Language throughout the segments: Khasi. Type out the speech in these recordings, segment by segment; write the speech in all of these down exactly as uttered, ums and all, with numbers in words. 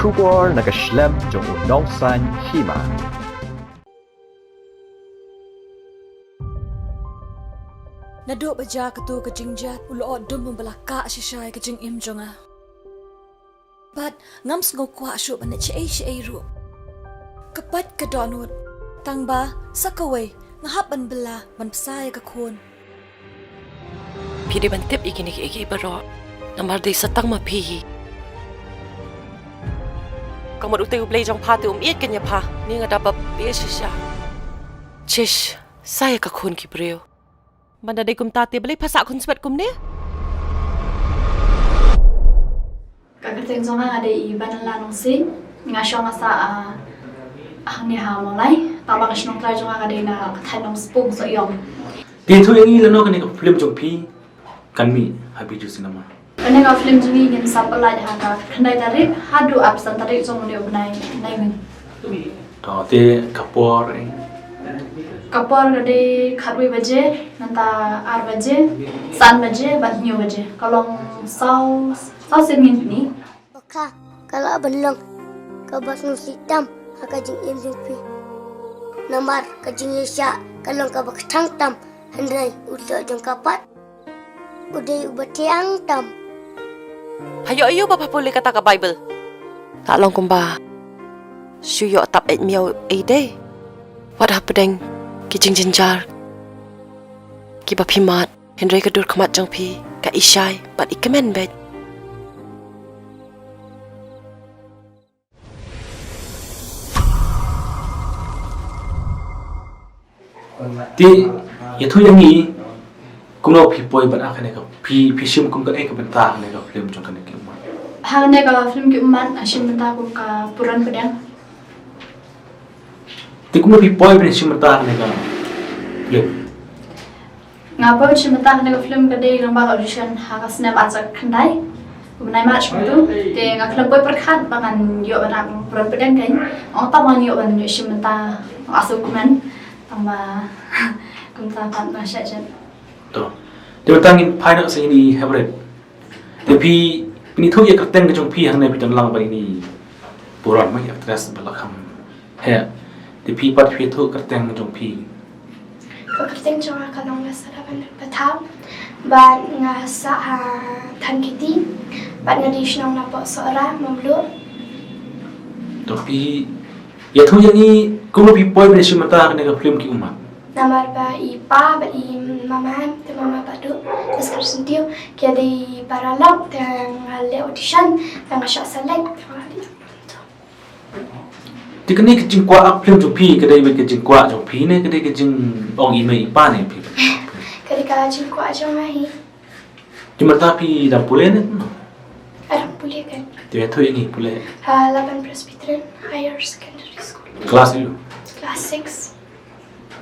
Khubor na ka shlem jong u nongsaiñ hima. Naduh ba jia kato ka jingjia, u la ot dum ba la kah shisha ïa ka jingim jong nga. Bad ngam sngew kwah shuh ban leh shaei shaei ruh. Ka pait ka dohnud. Tang ba sa kawei nga hap ban bylla ban bsa ïa ka khun. Phi dei ban tip ïa kine kiei kiei baroh. Namar dei sa tang ma phi hi. Ka mut utei U Blei jong pha te um ïeit kein ïa pha. Ni nga da bapli shisha. Chish, sa ïa ka khun ki briew. Ban da dei kumta te balei pha sah khunswet kumne? Ka kyrteng jong nga ka dei i Vanilla Nongsiej. Nga shong nga sah, ah, hangne ha Mawlai. Tang ba ka shnong trai jong nga ka dei na ka thaiñ Nongspung Sohiong. Te ïathuh ïa ngi lano kane ka film jong phi kan mih ha Bijou Cinema. Kane ka film jong ngi ngin sa pynlait ha ka khyndai tarik haduh arphew san tarik jong une u bnai Naiwieng. To te ka por, eh? Ka por ka dei khatwei baje, nangta ar baje, san baje bad hynñiew baje. Ka long saw, saw sien ngin pyni. Ba ka, ka lah ban long kaba sngewsih tam ha ka jingim jong phi. Namar ka jingïaishah ka long kaba kthang tam, hynrei u soh jong ka pat u dei uba thiang tam. Pha ïoh aïu ba pha pule kata ka Baibl? Lah long kumba shu ïoh tap eit miaw ei dei. Wat hapdeng ki jingjynjar kiba phi mad, hynrei ka dur khmat jong phi ka i shai bad i kmen beit. Te ïathuh ïa ngi kumno phi poi bad kane ka, phi, phi shim kum kaei ka bynta kane ka film jong kane ki ummat? Ha kane ka film ki ummat nga shim bynta kum ka Puron Pdeng. Te kumno phi poi ban shim bynta kane ka film? Nga poi shim bynta kane ka film ka dei lyngba ka audition ha ka snem arhajar khyndai. Bnai March kumtu te nga khlem poi pyrkhat ba ngan ïoh ban act Puron Pdeng kein. Ong tang ba ngan ïoh ban ïoh shim bynta, nga sngewkmen. Tang ba kumta pat nga shah jet. To. Te mynta ngin phai noh sha ine i Hybrid. Te phi, phin ïathuh ïa ka kyrteng ka jong phi hangne phi don lang bad ine i Puron, ma i actress ba la kham heh. Te phi pat phi ïathuh kyrteng jong phi. Ka kyrteng jong nga ka long Lasaravan Pathaw. Bad nga sah ha Dhankheti. Bad nga dei shnong napoh Sohra, Mawmluh. To phi ïathuh ïa ngi kumno phi poi ban shim bynta kane ka film ki ummat? Namar ba i pa bad i mama, te mama Bah Duh Dskar Syntiew, ki dei paralok, te nga leh audition, te nga shah select, te nga leh. Te kane ka jingkwah act film jong phi ka dei beit ka jingkwah jong phi ne ka dei ka jingong i mei i pa ne phi? Ka dei ka jingkwah jong nga hi. Te mynta phi dang pule ne? Nga dang pule kein. Te ïathuh ïa ngi pule ha Laban Presbyterian Higher Secondary School. Class aïu? Class six.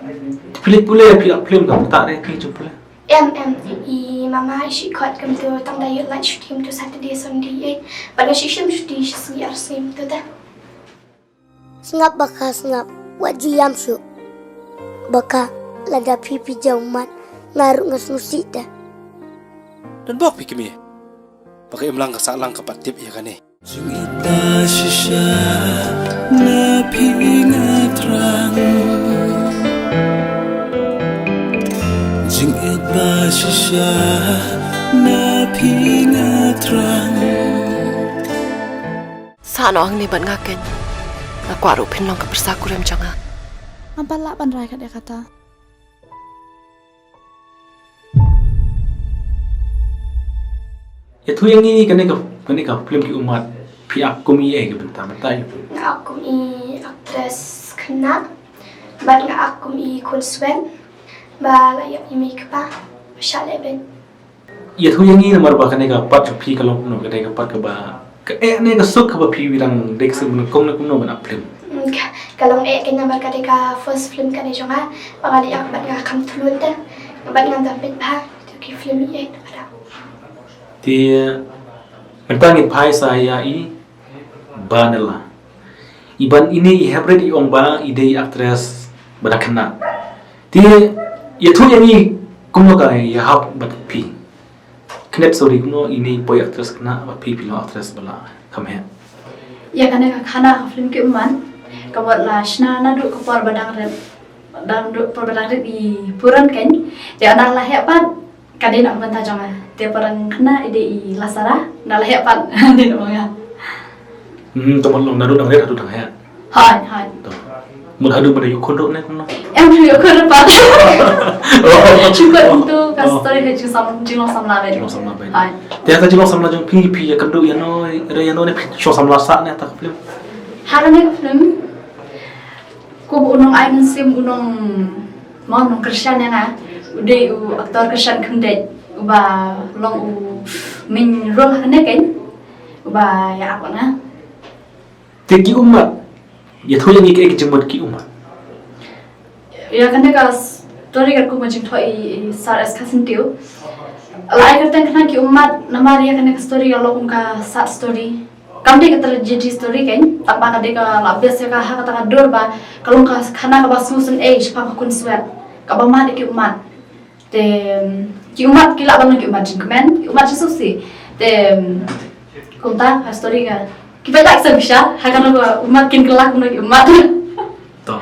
Te phi leit pule phi act film ka mynta ne phi jong pule? Em, em, i mama i shu khot kumtu tang da ïoh lait shuti kumtu Saturday Sunday eh. Bad nga shu shim shuti shi sngi ar sngi kumtu te. Sngap ba ka sngap, wat ju ïam shuh. Ba ka, lada phi phi jaw mat, nga ruh nga sngewsih te. Don bok phi kmie. Ba ka imlang ka sahlang ka pat tip ïa kane. Jingit ba shisha na phi nga thrang. Jingit ba shisha na phi nga thrang. Sah noh hangne bad nga kein. Nga kwah ruh phin long ka pyrsa kurim jong nga. Ngam pat lah ban rai kat ïa kata. Ïathuh ïa ngi kane ka, kane ka film ki ummat phi act kum i ei ka bynta, bynta ïa phi. Nga act kum i actress khynnah bad nga act kum i khun swet ba la ïap i mei i pa ba shah leh beit. Ïathuh ïa ngi namar ba kane ka part jong phi ka long kumno, kane ka part kaba, kaei ne ka suk kaba phi dang dei ka suk ban kong ne kumno ban act film? Mm, ka, ka long eh kane namar ka dei ka first film kane jong nga, ba nga dei act bad nga kham thlut te, bad nga dang peit bha ïa ki film i ei te. Te mynta ngin phai sa ïa i Vanilla. I ban ine i Hybrid i ong ba i dei actress ba dang khynnah. Te ïathuh ïa ngi kumno ka ïahap bad phi. Khynnah, sorry, kumno ine i poi actress khynnah bad phi phi long actress ba la kham heh. Ïa kane ka khana ka film Ki Ummat, ka mut la shna naduh ka por ba dang rit, naduh por ba dang rit i Puran kein. Te ynda la heh pat, ka dei na ka bynta jong nga. Te por dang khynnah i dei i Lasara, ynda la heh pat dei na ma nga. Hmm, to mut long naduh dang rit haduh dang heh. Hooid, hooid. To. Mut haduh ba dei ïa u khun ruh ne kumno? Em, ïa u khun ruh pat. Oh. Shu kut hangto ka story ka jingsam, jinglong samla beit. Jinglong samla beit. Hooid. Te ka jinglong samla jong phi, phi ïakynduh ïano, re ïano ne phi shong samla sah ne ha ka film? Ha kane ka film, kum u nongai mynsiem, u nong, mo, nongkyrshan ïa nga, u dei u actor Kyrshan Khymdeit, uba long u main role ha kane kein, uba ïa ap ïa nga. Te Ki Ummat, ïathuh ïa ngi kaei ka jingmut Ki Ummat. Ïa kane ka story katkum ka jingthoh i, i Sir S Kharsyntiew. La ai kyrteng kane Ki Ummat namar ïa kane ka story ka long kum ka sad story. Kam dei ka tragedy story kein, tang ba ka dei ka la base ïa ka ha kata ka dur ba ka long ka khana kaba sngewsynei shaphang ka khun swet, kaba mad ïa ki ummat. Te ki ummat ki lah ban long ki ummat jingkmen, ki ummat jingsngewsih. Te kumta ka story ka, ki paidbah ki sngewsih ha kano ka ummat kin kylla kumno ki ummat. To.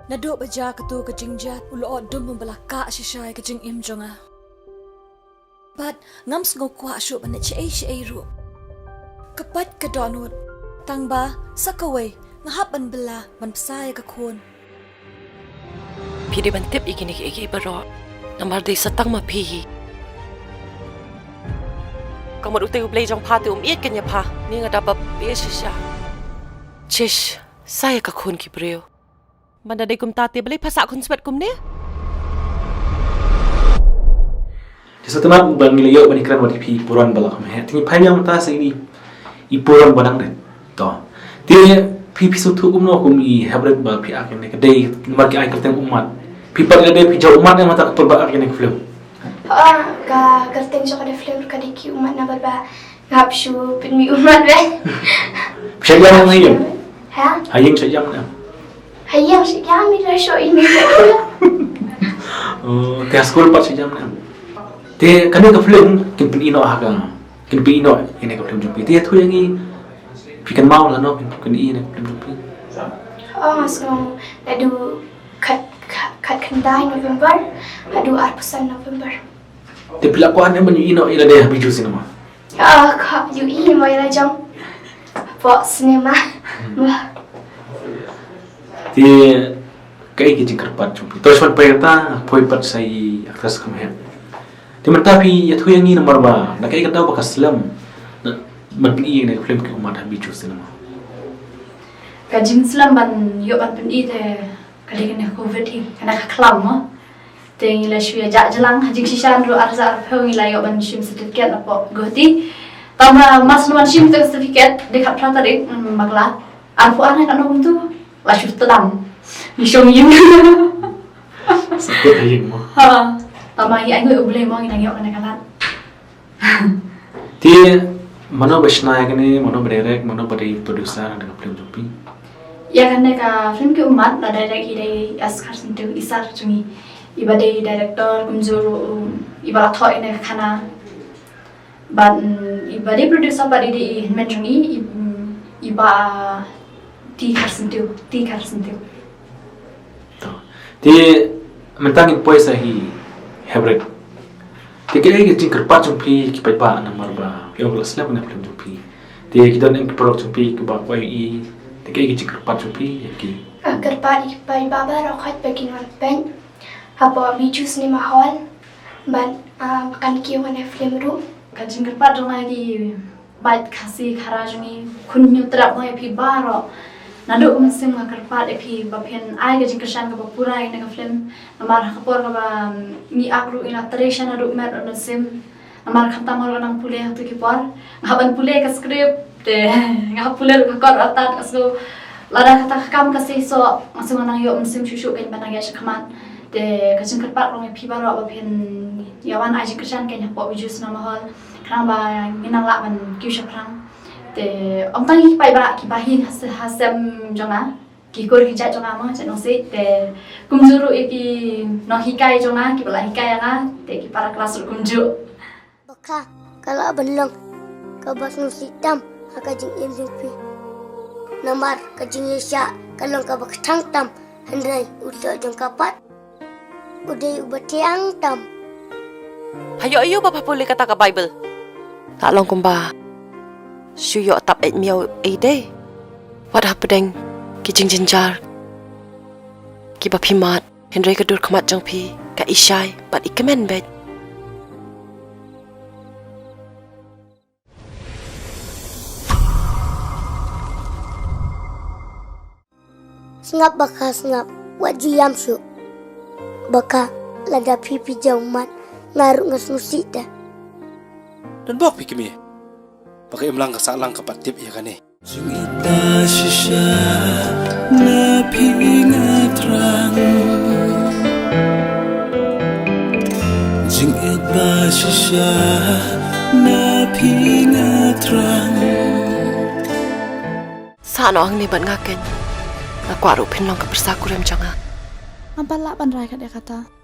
Naduh ba jia kato ka jingjia, u lyoh dum uba la kah shisha ïa ka jingim jong nga. Bad ngam sngew kwah shuh ban leit shaei shaei ruh. Ka pait ka dohnud, tang ba sa kawei nga hap ban bylla ban bsa ïa ka khun. Phi dei ban tip ïa kine kiei kiei baroh, namar dei sa tang ma phi hi. Ka mut utei U Blei jong pha te um ïeit kein ïa pha, ne nga da baptize shisha. Chish, sa ïa ka khun ki briew. Ban da dei kumta te balei pha sah khun swet kumne? Te sa tang ba ngi la ïoh ban ïakren bad i Puran ba la kham heh. Te ngi phai biang mynta sa ïa i Puran ba dang rit. To. Te phi, phi sngewthuh kumno kum i Hebret ba phi ak ïa kane ka dei namar ki ai kyrteng ummat. Phi pat ka dei phi jaw ummat ne mynta ka por ba ak ïa kane ka film? Ah, ka kyrteng jong kane ka film ka dei Ki Ummat namar ba nga hap shu pynmih ummat beit. Phi shah ïam ne ha ïing? Ha? Ha ïing shah ïam ne? Ha ïing shah ïam, i la shoh ïing. Oh, te ha skul pat shah ïam ne? Te kane ka film kin pyni noh ha ka, kin pyni noh ïa kane ka film jong phi. Te ïathuh ïa ngi, phi kynmaw lano kin pyni ïa kane ka film jong phi? Oh, nga sngew naduh khat, khat, khat khyndai November haduh arphew san November. Te phi la kwah ne ban ïohi noh ïa lade ha Bijou Cinema? Ah, kwah ïohi mo ïa la jong. Hapoh cinema. Hmm. Wah. Te kaei ka jingkyrpad jong phi? To shu peit ta, poi pat sa i actress kham heh. Te mynta phi ïathuh ïa ngi namar ba na kaei ka daw ba ka slem na ban pyni ïa kane ka film Ki Ummat ha Bijou Cinema? Ka jingslem ban ïoh ban pyni te ka dei kane ka covid hi, kane ka khlam mo. Te ngi la shu ïa jah jlang ha jingshisha ruh arhajar arphew ngi la ïoh ban shim certificate napoh Guwahati. Tang ba mas ngi wan shim te certificate dei khatphra tarik, mm, bakla. Arphew ar ne katno kumtu la shu tdam. Ngi shong ïing. Sakut ha ïing mo. Ha. Tang ba ngi ainguh U Blei mo ngi nang ïoh kane ka lad. Te mano ba shna ïa kane, mano ba direct, mano ba dei producer na ka film jong phi? Ïa kane ka film Ki Ummat la direct hi dei i S Kharsyntiew, i sir jong ngi. I ba dei director kumjuh ruh, um, i ba la thoh ïa kane ka khana. Bad, um, i ba dei producer pat i dei i hynmen jong ngi, i, um, i Bah T Kharsyntiew, T Kharsyntiew. To. Te mynta ngin poi sa hi Hebret. Te kaei ka jingkyrpad jong phi ki paidbah namar ba phi ong ba la slem na film jong phi. Te ki don ki paralok jong phi kiba kwah ïohi. Te kaei ka jingkyrpad jong phi ïa ki? Nga kyrpad ïa ki paidbah baroh khoit ba kin wan peit. Hapoh Bijou Cinema Hall. Bad, ah, kan kiew ïa kane film ruh. Ka jingkyrpad jong nga ïa ki paid Khasi Khara jong ngi, khun Hynñiewtrep mo, ïa phi baroh. Naduh mynsiem nga kyrpad ïa phi ba phin ai ka jingkyrshan kaba pura ïa kane ka film. Namar ha ka por kaba, mm, ngi ak ruh ngi la trei sha naduh met bad mynsiem. Namar khamtam ruh nang pule ha kito ki por. Nga hap ban pule ka script, te nga hap pule ruh ka kot ruh artat, nga sngew lada kata ka kam ka seisoh, nga sngew nang ïoh mynsiem shuh shuh kein ban nang ïaid shakhmat. Te ka jingkyrpad long ïa phi baroh ba phin ïa wan ai jingkyrshan kein hapoh Bijou Cinema Hall. Khnang ba ngin nang lah ban kiew shaphrang. Te ym tang ïa ki paidbah, kiba hi ha se-, ha sem jong nga, ki kur ki jait jong nga mo, jait Nongsiej, te kumjuh ruh ïa ki nonghikai jong nga, kiba la hikai ïa nga, te ki para klas ruh kumjuh. Boka. ka lah ban long kaba sngewsih tam ha ka jingim jong phi. Namar ka jingïaishah ka long kaba kthang tam, hynrei u soh jong ka pat u dei uba thiang tam. Ha ïoh aïu ba pha pule kata ka Baibl? Lah long kumba shu ïoh tap eit miaw ei dei. Wat hapdeng ki jingjynjar kiba phi mad, hynrei ka dur khmat jong phi ka i shai bad i kmen beit. Sngap ba ka sngap, wat ju ïam shuh. Ba ka, lada phi phi jaw mat, nga ruh nga sngewsih te. Don bok phi kmie. Ba ka imlang ka sahlang ka pat tip ïa kane. Jingit ba shisha na phi nga thrang. Jingit ba shisha na phi nga thrang. Sah noh hangne bad nga keiñ. Nga kwah ruh phin long ka pyrsa kurim jong nga. Ngam pat lah ban rai kat ïa kata.